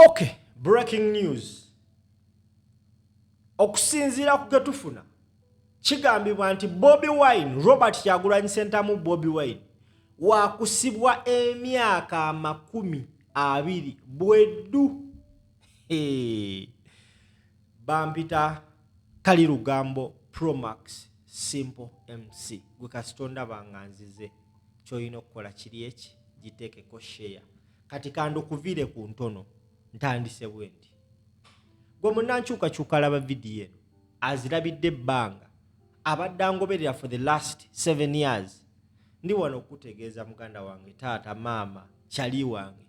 Okay, breaking news. Okusinziira ku getufuna, kigambibwa nti Bobi Wine, Robert Kyagulanyi Sentamu Bobi Wine, wakusibwa emyaka 20 bweddu. Bampita Kali Lugambo Promax Simple MC. Gwe kasitonda nga nzize, kyolina okukola kiri eki: giteekeko share. Kati kandukuviire ku ntono, ntandise bwe nti: gwe munnankyukakyuka, laba vidiyo eno, azirabidde ebbanga, abadde angoberera for the last 7 years. Ndi wano okutegeeza, muganda wange, taata, maama, kyali wange,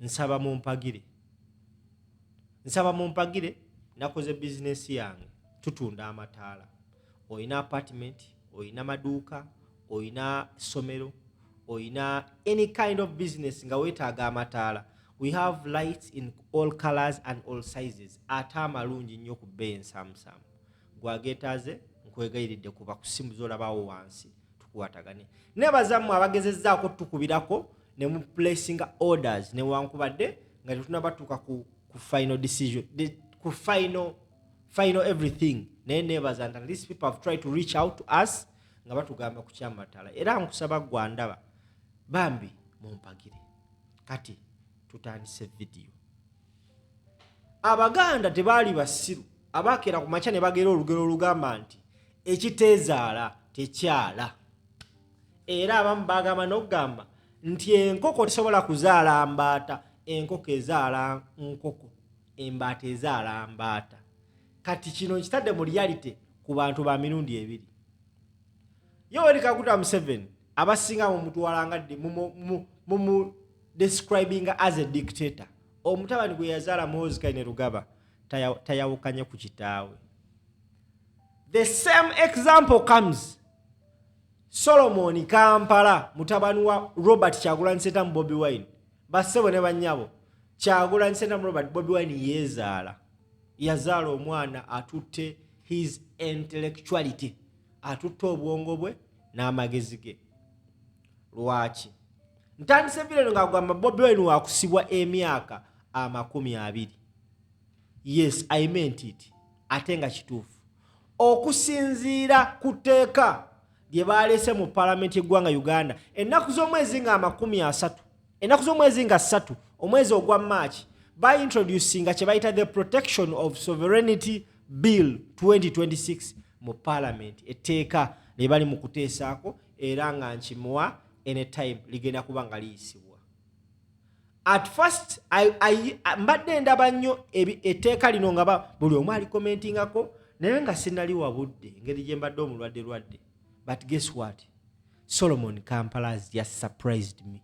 nsaba mumpagire, nsaba mumpagire. Nakoze bizinesi yange, tutunda amataala. Oyina apartment, oyina maduuka, oyina ssomero, oyina any kind of business nga weetaaga amataala, we have lights in all colors and all sizes, ate amalungi nnyo ku bbeeyi ensaamusaamu. Gwageetaaze, nkwegayiridde, kuba ku simu z'olabawo wansi, tukwatagane. Nebazammwe abagezezzaako tukubirako ne mu placinga orders, newankubadde nga tetunabatuuka ku final decision, ku final everything, naye nebaza nti at least people have tried to reach out to us nga batugamba ku kyamataala. Era nkusaba, gwandaba, bambi mumpagire. Kati tutandise vidiyo. Abaganda tebaali basiru abakeera ku makya ne bagera olugero olugamba nti ekiteezaala tekyala. Era abamu bagamba n'okugamba nti enkoko tesobola kuzaala mbaata. Enkoko ezaala nkoko, embaata ezaala mbaata. Kati kino nkitadde mu reality ku bantu ba mirundi ebiri. Yoweri Kaguta Museveni, abasinga mumutwalanga mumu describing as a dictator. Omutabani gwe yazaala, Muhoozi Kainerugaba, tayawukanye ku kitaawe. The same example comes Solomon Kampala, mutabani wa Robert Kyagulanyi Sentamu Bobi Wine. Bassebo ne bannyabo, Kyagulanyi Sentamu Robert Bobi Wine yeezaala, yazaala omwana atutte his intellectuality, atutte obwongo bwe n'amagezi ge. Lwaki ntandise video eno ng'agamba Bobi Wine wakusibwa emyaka 20? Yes, I meant it, ate nga kituufu. Okusinziira ku tteeka lye baleese mu paalamenti y'eggwanga Uganda ennaku z'omwezi nga 30, ennaku z'omwezi nga 3, omwezi ogwa Maaki, baintroducinga kye bayita the Protection of Sovereignty Bill 2026 mu paalamenti, etteeka lye bali mu kuteesaako, era nga nkimuwa anytime ligenda kuba nga liyisibwa. At first mbadde ndaba nnyo etteeka lino nga buli omu alicommentingako, naye nga sinaliwa budde engeri gye mbadde omulwadde lwadde. But guess what? Solomon Kampala has just surprised me.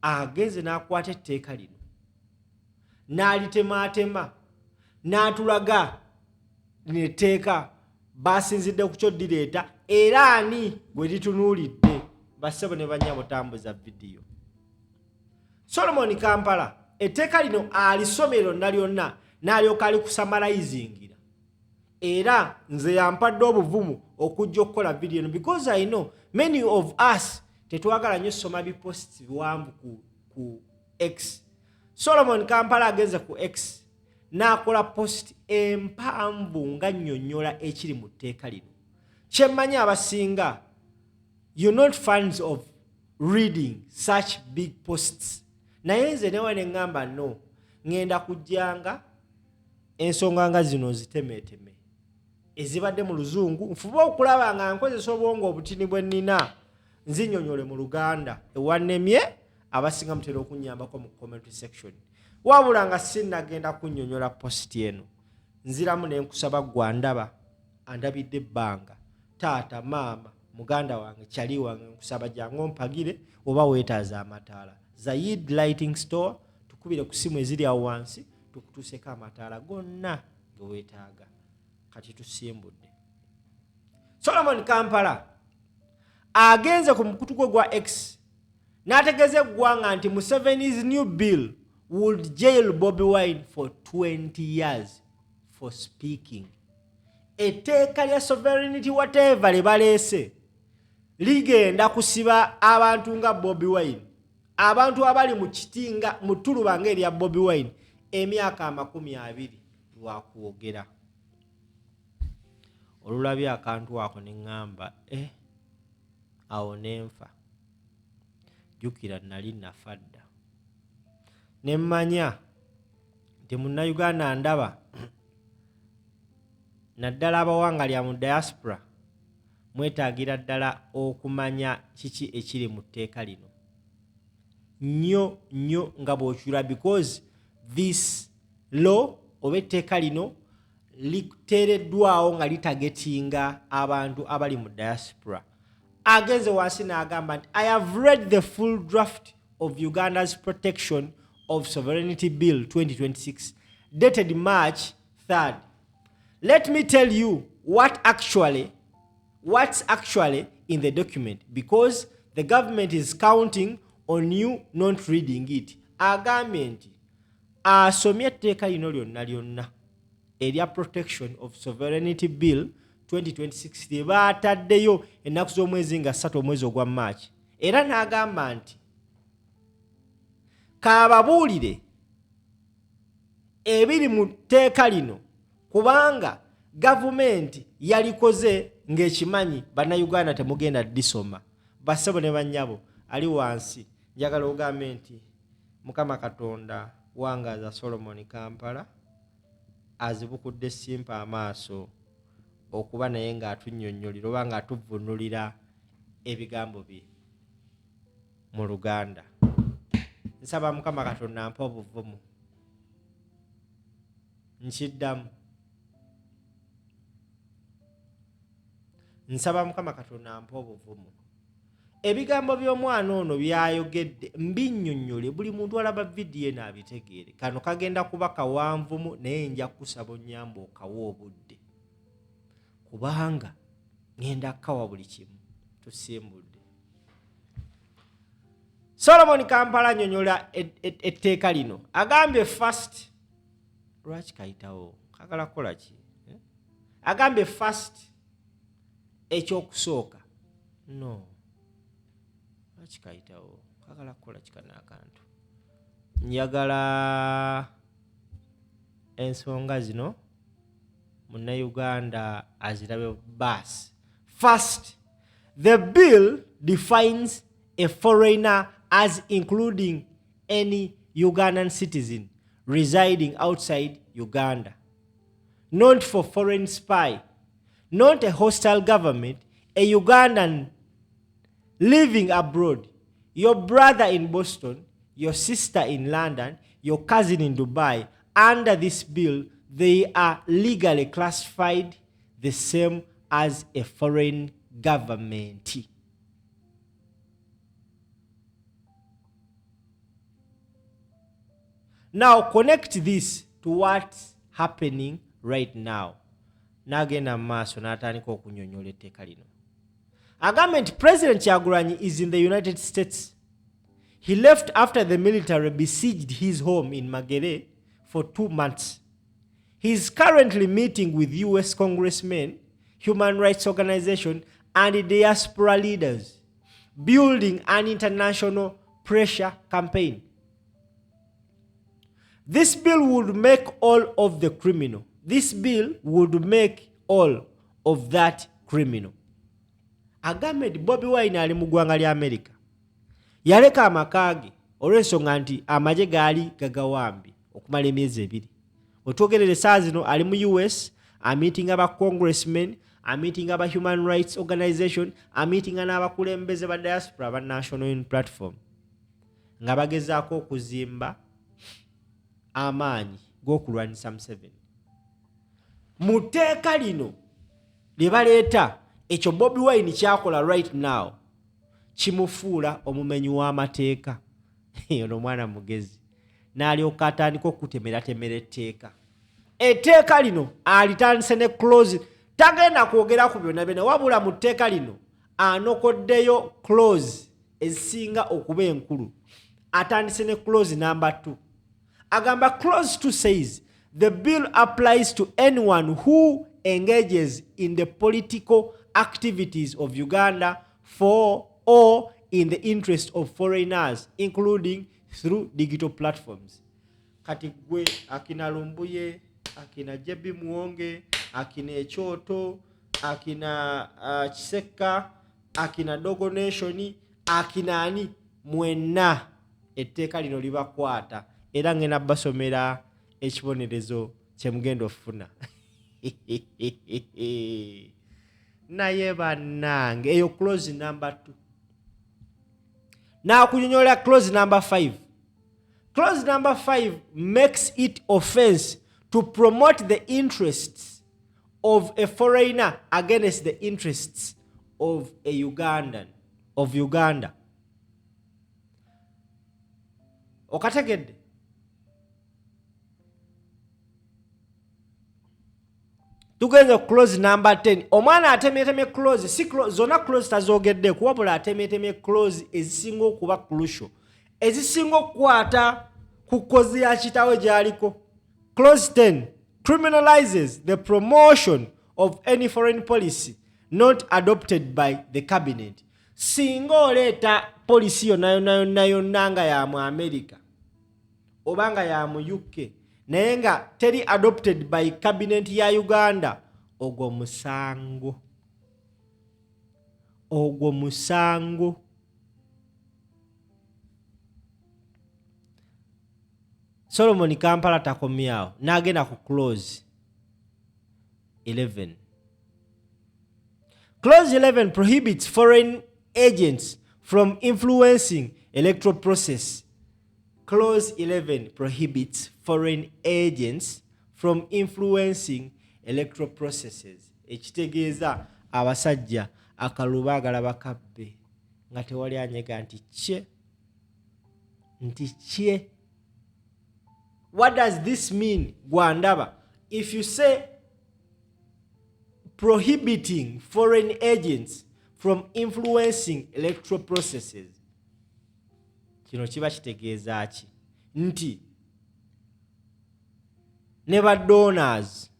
Agenze n'akwata etteeka lino n'alitemaatema n'atulaga lino etteeka basinzidde ku kyoddireeta era ani gwe litunuulidde. Bassebo ne bannyabo, tambuza vidiyo. Solomon Kampala etteeka lino alisomye lyonna lyonna n'alyoka alikusummarizingira, era nze yampadde obuvumu okujja okukola vidiyo eno, because I know many of us tetwagala nnyo soma biposts biwanvu ku X. Solomon Kampala agenze ku X n'akola post empanvu nga nnyonnyola ekiri mu tteeka lino. Kyemmanyi, abasinga you not fans of reading such big posts, naye nze newe ne ŋŋamba no, ŋŋenda kujjanga ensonga nga zino nzitemeeteme ezibadde mu Luzungu, nfube okulaba nga nkozesa obwongo obutini bwe nnina, nzinyonyole mu Luganda. Ewannemye, abasinga mutera okunyambako mu comment section. Wabula nga sinnagenda kunnyonnyola post eno, nziramu ne nkusaba, gwandaba, andabidde ebbanga, taata, maama, muganda wange, kyali wange, nkusaba jangu ompagire. Oba weetaaza amataala, Zayid Lighting Store, tukubire ku simu eziri awo wansi, tukutuuseko amataala gonna ge weetaaga. Kati tusimbudde. Solomon Kampala agenze ku mukutu gwe gwa X n'ategeeza eggwanga nti Museveni's new bill would jail Bobi Wine for 20 years for speaking. Etteeka lya sovereignty whatever lye baleese ligenda kusiba abantu nga Bobi Wine. Abantu abali mu kitinga mu ttuluba ng'erya Bobi Wine emyaka 20 lwakwogera. Olulabye akantu ako ne ŋŋamba eh, awo ne nfa. Jjukira nali nafa dda. Ne mmanya nti Munnayuganda ndaba naddala abawangalya mu diaspora mwetaagira ddala okumanya kiki ekiri mu tteeka lino nnyo nnyo nga bw'okyula because this law oba etteeka lino liteereddwawo nga litagetinga abantu abali mu diaspora. Agenze wansi n'agamba nti I have read the full draft of Uganda's Protection of Sovereignty Bill 2026 dated March 3rd. Let me tell you what's actually in the document because the government is counting on you not reading it. Agambye nti asomye etteeka lino lyonna lyonna erya Protection of Sovereignty Bill 2026 lye baataddeyo ennaku z'omwezi nga 3 omwezi ogwa March, era n'agamba nti kaababuulire ebiri mu tteeka lino kubanga gavumenti yalikoze ng'ekimanyi Bannayuganda temugenda disoma. Bassebo ne bannyabo, ali wansi njagala ogambe nti Mukama Katonda wangaaza Solomon Kampala azibukudde Simpa amaaso okuba naye ng'atunnyonnyolera oba ng'atuvvuunulira ebigambo bye mu Luganda. Nsaba Mukama Katonda ampe obuvumu. Nkiddamu. Nsaba Mukama Katonda ampe obuvumu. Ebigambo by'omwana ono by'ayogedde mbinnyonnyole buli muntu alaba vidiyo eno abitegeere. Kano kagenda kuba kawanvumu naye nja kukusaba onnyambe okawe obudde kubanga ŋŋenda kukawa buli kimu. Tusimbudde. Solomon Kampala annyonnyola etteeka lino. Agambye first, lwaki kayitawo? Kagala kukola ki? Eh? Agambye first, ekyokusooka. No. Lwaki kayitawo? Kagala kukola ki kano akantu? Njagala ensonga zino Munnayuganda azirabe baasi. First, the bill defines a foreigner as including any Ugandan citizen residing outside Uganda. Not for foreign spy, not a hostile government, a Ugandan living abroad, your brother in Boston, your sister in London, your cousin in Dubai. Under this bill, they are legally classified the same as a foreign government. Now connect this to what's happening right now. N'agenda mu maaso n'atandika okunyonyola etteeka lino. Agambye nti President Kyagulanyi is in the United States. He left after the military besieged his home in Magere for 2 months. He is currently meeting with US congressmen, human rights organization, and diaspora leaders, building an international pressure campaign. This bill would make all of the criminal. This bill would make all of that criminal. Agambye nti Bobi Wine ali mu ggwanga lya America. Yaleka amaka ge olw'ensonga nti amagye gaali gagawambye okumala emyezi 2. Wetwogerera essaawa zino ali mu US amiitinga ba congressmen, amiitinga ba human rights organization, amiitinga n'abakulembeze ba diaspora aba National Unity Platform nga bagezaako okuzimba amaanyi g'okulwanyisa Museveni. Mu tteeka lino lye baleeta, ekyo Bobi Wine kyakola right now kimufuula omumenyi w'amateeka. Ono omwana mugezi n'alyoka atandika okutemeratemera etteeka. Etteeka lino alitandise ne clause, tagenda kwogera ku byonna byonna, wabula mu tteeka lino anokoddeyo clause ezisinga okuba enkulu. Atandise ne clause number 2. Agamba clause 2 says the bill applies to anyone who engages in the political activities of Uganda for or in the interest of foreigners including through digital platforms. Kati gwe akina Lumbuye, akina JB Muwonge, akina Ekyoto, akina Kisekka, akina Dogo Nation, akina ani, mwenna etteeka lino libakwata era ngenda basomera ekibonerezo kyemugenda okufuna. Naye bannange, eyo clause number 2. Nakunyonyola clause number 5. Clause number 5 makes it offense to promote the interests of a foreigner against the interests of a Ugandan, of Uganda. Okategedde? Tugenze ku clause number 10. Omwana atemyetemye clause, si zonna clause tazogedde, wabula atemyetemye clause ezisinga okuba crucial, ezisinga okukwata ku cause ya kitaawe gy'aliko. Clause 10 criminalizes the promotion of any foreign policy not adopted by the cabinet. Singa oleeta policy yonna yonna yonna yonna nga ya mu America oba nga ya mu UK naye nga teri adopted by cabinet ya Uganda, ogwo musango, ogwo musango. Solomon Kampala takomyawo, n'agenda ku clause 11. Clause 11 prohibits foreign agents from influencing electoral process. Clause 11 prohibits foreign agents from influencing electoral processes. Ekitegeeza abasajja akalulu baagala bakabbe nga tewali anyega nti kye nti kye. What does this mean, gwandaba? If you say prohibiting foreign agents from influencing electoral processes, kino kiba kitegeeza ki? Nti ne ba donors,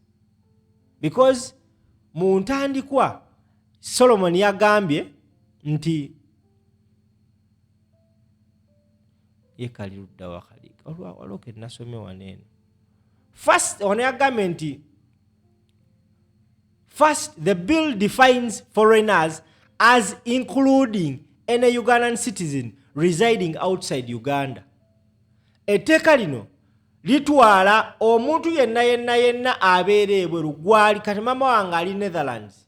because mu ntandikwa Solomon yagambye nti ye kali ludda wakali waliwo ke nasomye wano eno. First, ono yagambye nti first, the bill defines foreigners as including any Ugandan citizen residing outside Uganda. Etteeka lino litwala omuntu yenna yenna yenna abeera ebweru gwali. Kati mama wange ali Netherlands,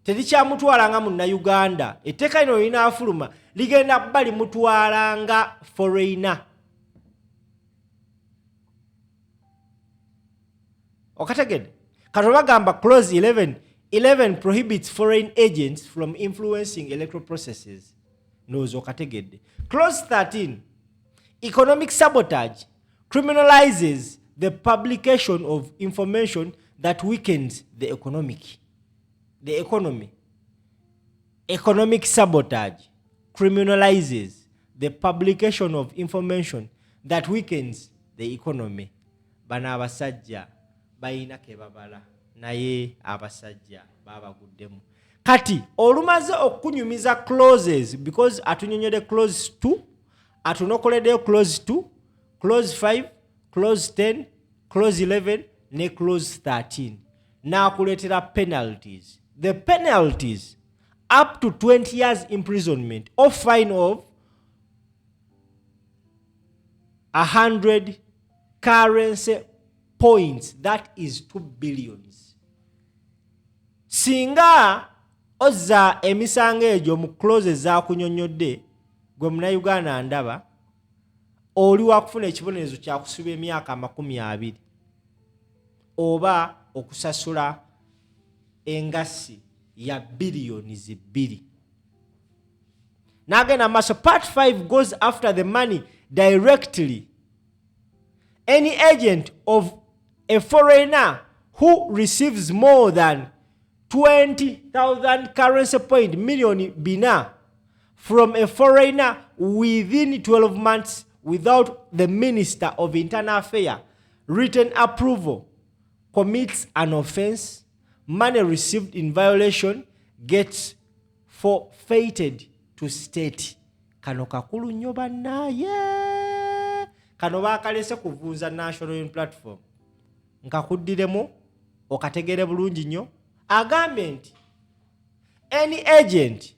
terikyamutwala nga Munnauganda. Etteeka lino linaafuluma ligenda kuba limutwala nga foreigner. Okategedde? Kati bagamba clause 11 11 prohibits foreign agents from influencing electoral processes. Ndowooza okategedde. Clause 13, economic sabotage, criminalizes the publication of information that weakens the economy. Economic sabotage criminalizes the publication of information that weakens the economy. Bano abasajja balina ke babala, naye abasajja babaguddemu. Kati olumaze okunyumiza clauses, because atunyonyodde clause 2, atunokoleddeyo clause 2, clause 5, clause 10, clause 11 ne clause 13, n'akuleetera penalties. The penalties, up to 20 years imprisonment or fine of 100 currency points, that is 2 billions. Singa ozza emisango egyo mu clause ezakunyonyodde, gwe Munauganda ndaba oli wakufuna ekibonerezo kyakusiba emyaka 20 oba okusasula engassi ya biliyoni 2. N'agenda maaso, part 5 goes after the money directly. Any agent of a foreigner who receives more than 20,000 currency point, miliyoni 4, from a foreigner within 12 months without the Minister of Internal Affairs written approval commits an offense. Money received in violation gets forfeited to state. Kano kakulu nnyo bannaaye. Kano baakalese kuvunza National Unity Platform. Nkakuddiremu okategeere bulungi nnyo. Agambye nti any agent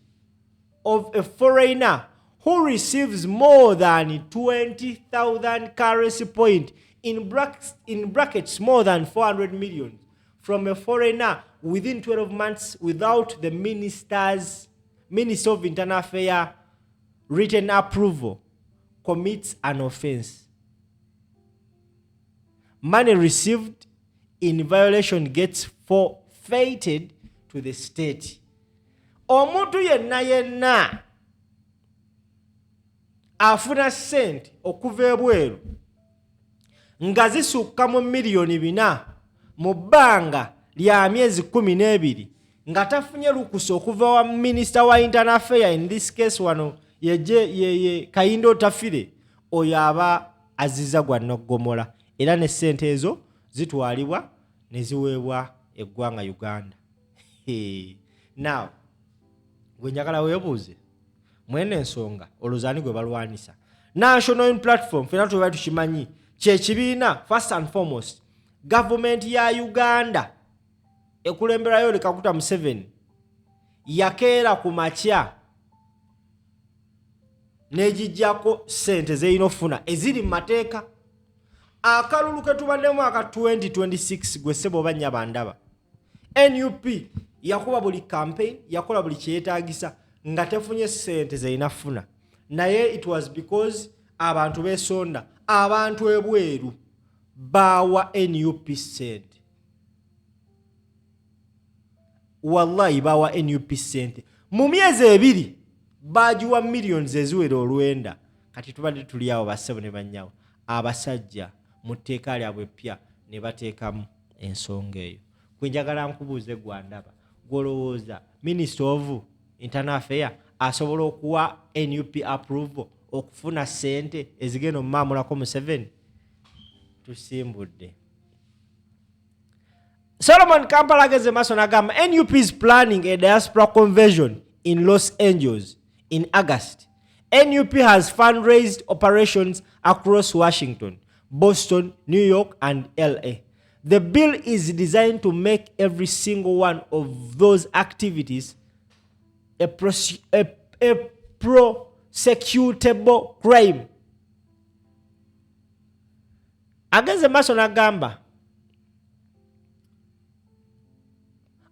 of a foreigner who receives more than 20,000 currency point in brackets more than 400 million from a foreigner within 12 months without the Minister of Internal Affairs written approval commits an offense. Money received in violation gets forfeited to the state. Omuntu yenna yenna afuna ssente okuva ebweru nga zisukka mu 400,000 mu bbanga lya myezi 12 nga tafunye lukusa okuva wa minisita wa internal affair, in this case wano yeje ye Kahinda Otafire, oyo aba aziza gwa noggomola, era ne ssente ezo zitwalibwa ne ziweebwa eggwanga Uganda. Now gwe njagala weebuuze mwene ensonga, olowooza gwe balwanisa National Unity Platform? Fena tuba tukimanyi kyekibiina, first and foremost, gavumenti ya Uganda ekulemberayo Yoweri Kaguta Museveni yakeera ku makya n'egijjako ssente zerina okufuna eziri mu mateeka. Akalulu ke tubaddemu aka 2026, gwe ssebo oba nnyaba ndaba, NUP yakuba buli campaign, yakola buli kyeyetaagisa nga tefunye ssente zerina funa, naye it was because abantu besonda, abantu ebweru baawa NUP ssente. Wallahi, baawa NUP ssente mu myezi 2, bagiwa millions eziwera 90. Kati tubadde tuli awo, bassebo ne bannyawo, abasajja mu tteeka lyabwe eppya ne bateekamu ensonga eyo. Kwenjagala nkubuuze, gwandaba, gwolowooza Minister of Internal Affair asobola okuwa NUP approval okufuna ssente ezigenda omumaamulako Museveni? Tusimbudde. Solomon Kampala ageze maaso n'agamba NUP is planning a diaspora convention in Los Angeles in August. NUP has fundraised operations across Washington, Boston, New York and LA. The bill is designed to make every single one of those activities a prosecutable crime. Agenze maaso n'agamba,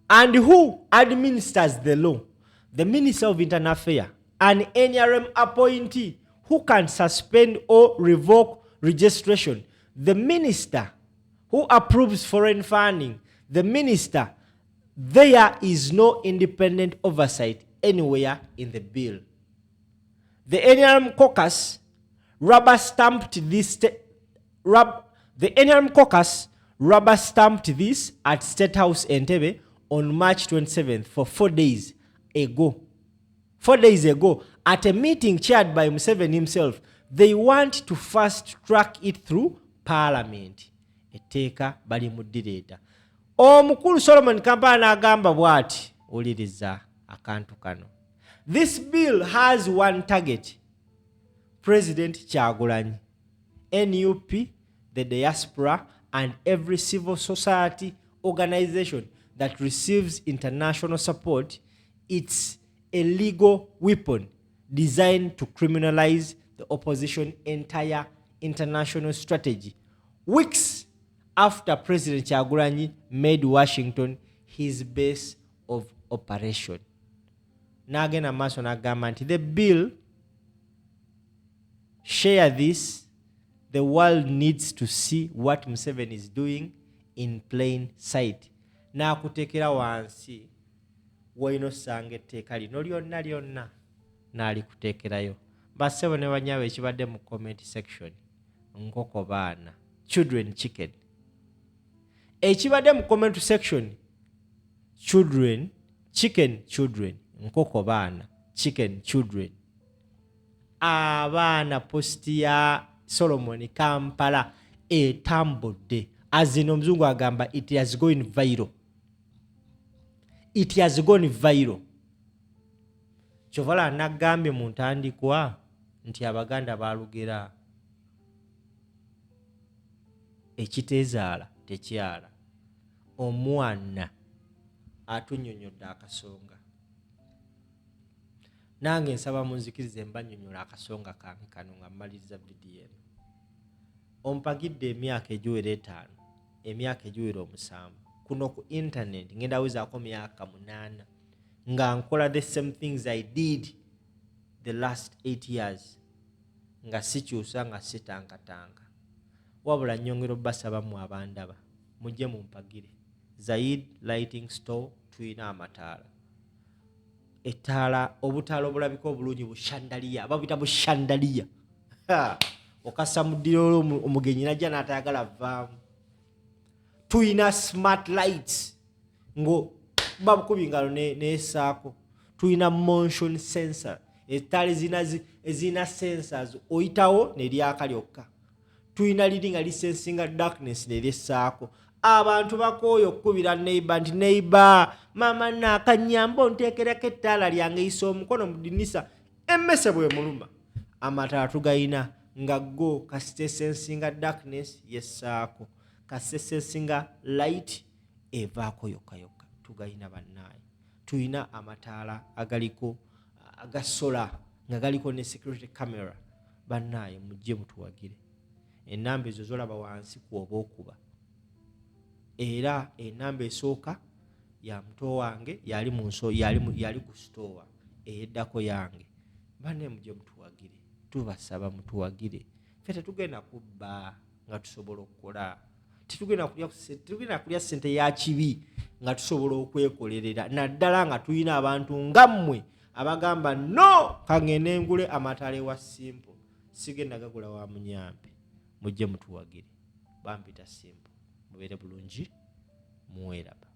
and who administers the law? The Minister of Internal Affairs, an NRM appointee who can suspend or revoke registration. The minister who approves foreign funding. The minister. There is no independent oversight anywhere in the bill. The NRM caucus rubber stamped this the NRM caucus rubber stamped this at State House Entebbe on March 27th for 4 days ago. 4 days ago, at a meeting chaired by Museveni himself. They want to fast track it through Parliament. Etteeka bali mu ddireeta. Omukulu Solomon Kampala n'agamba bw'ati, wuliriza akantu kano: this bill has one target, President Kyagulanyi, NUP, the diaspora and every civil society organization that receives international support. It's a legal weapon designed to criminalize the opposition entire international strategy, weeks after President Kyagulanyi made Washington his base of operation. N'agenda maaso n'agamba nti the bill, share this, the world needs to see what Museveni is doing in plain sight. N'akuteekera wansi wolina osanga etteeka lino lyonna lyonna, n'alikuteekerayo. Bassebo ne bannyabo, ekibadde mu comment section, nkoko baana, children, chicken. Ekibadde mu comment section, children, chicken, children, nkoko baana, chicken, children, abaana. Post ya Solomon Kampala etambudde azino, omuzungu agamba it has gone viral, it has gone viral. Kyovala nagambye mu ntandikwa Nti Abaganda baalugera, ekiteezaala tekyala. Omwana atunnyonnyodde akasonga. Nange nsaba munzikirize mbannyonnyole akasonga kange kano nga mmaliriza vidiyo eno. Ompagidde emyaka egiwera etaano, emyaka egiwera omusanvu kuno ku internet, ngenda wezaako myaka 8 nga nkola the same things I did the last 8 years, nga sikyusa, nga sitankatanka. Wabula nnyongera obbasaba mmwe abandaba, mujje mumpagire. Zaid Lighting Store, tulina amataala, ettaala, obutaala obulabika obulungi, bu chandelier, babuyita bu chandelier. Okassa mu ddiro, omugenyi najja n'atayagala vaamu. Tulina smart lights ngo babukubi ngalo nesaako. Tulina motion sensor, ettaala ezirina sensors, oyitawo neryaka lyokka. Tulina liri nga lisensinga darkness neryessaako. Abantu bakooye okukubira neighbor nti, "Neighbor, maama naakanyamba onteekerako ettaala lyange, yisa omukono mu dinisa, emmese bwemuluma." Amataala tugayina nga go kasita esensinga darkness yessaako, kasita esensinga light evaako yokka yokka. Tugayina bannaaye. Tulina amataala agaliko aga solar nga galiko ne security camera. Bannaaye, mujje mutuwagire. Enamba ezo zolaba wansi kwoba okuba, era enamba esooka ya muto wange, yali mu nso, yali ku store, eyeddako yange. Banne, mujje mutuwagire, tubasaba mutuwagire. Ffe tetugenda kubba nga tusobola okukola, tetugenda kulya ssente ya kibi nga tusobola okwekolerera, naddala nga tulina abantu nga mmwe abagamba, "No, kangende ngule amataala ewa Simple, sigenda gagula wa munyampi." Mujje mutuwagire. Bampita Simple, mubeere bulungi, muweraba.